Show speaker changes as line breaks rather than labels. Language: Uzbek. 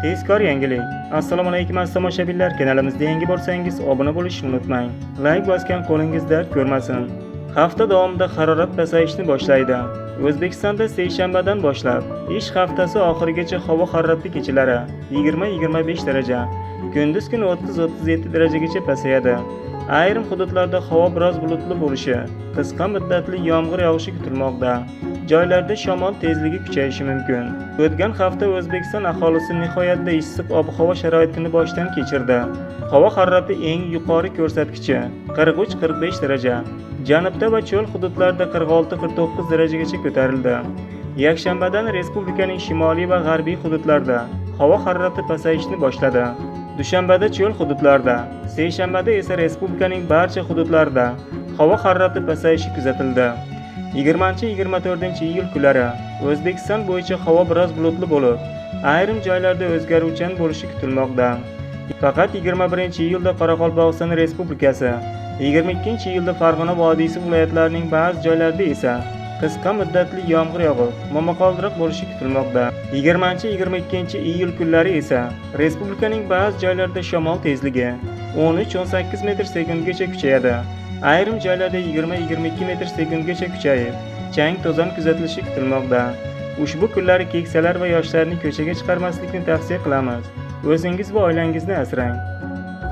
Tezkor yangilik. Assalomu alaykum aziz tomoshabinlar, kanalimizda yangi bo'lsangiz obuna bo'lishni unutmang. Like bosgan qo'lingiz dard ko'rmasin. Hafta davomida harorat pasayishni boshlaydi. O'zbekistonda seshanbadan boshlab ish haftasi oxirigacha havo harorati kechalari 20-25 daraja, kunduz kuni 30-37 darajagacha pasayadi. Ayrim hududlarda havo biroz bulutli bo'lishi, qisqa muddatli yomg'ir yog'ishi kutilmoqda. Joylarda shamol tezligi kuchayishi mumkin. O'tgan hafta O'zbekiston aholisi nihoyatda issiq ob-havo sharoitini boshdan kechirdi. Havo harorati eng yuqori ko'rsatkichi 43-45 daraja, janubda va cho'l hududlarda 46-49 darajagacha ko'tarildi. Yakshanbadan respublikaning shimoliy va g'arbiy hududlarida havo harorati pasayishni boshladi. Dushanbada cho'l hududlarda, seshanbada esa respublikaning barcha hududlarida havo harorati pasayishi kuzatildi. 20-24 iyul kunlari O'zbekiston bo'yicha havo biroz bulutli bo'lib, ayrim joylarda o'zgaruvchan bo'lishi kutilmoqda. Faqat 21 iyulda Qoraqalpog'iston Respublikasi, 22 iyulda Farg'ona vodiysi viloyatlarining ba'zi joylarida esa qisqa muddatli yomg'ir yog'ib, momaqaldiroq bo'lishi kutilmoqda. 20-22 iyul kunlari esa respublikaning ba'zi joylarida shamol tezligi 13-18 metr sekundgacha kuchayadi. Ayrim joylarda 20-22 metr sekundgacha kuchayib, chang to'zon kuzatilishi kutilmoqda. Ushbu kunlari keksalar va yoshlarni ko'chaga chiqarmaslikni tavsiya qilamiz. O'zingiz va oilangizni asrang.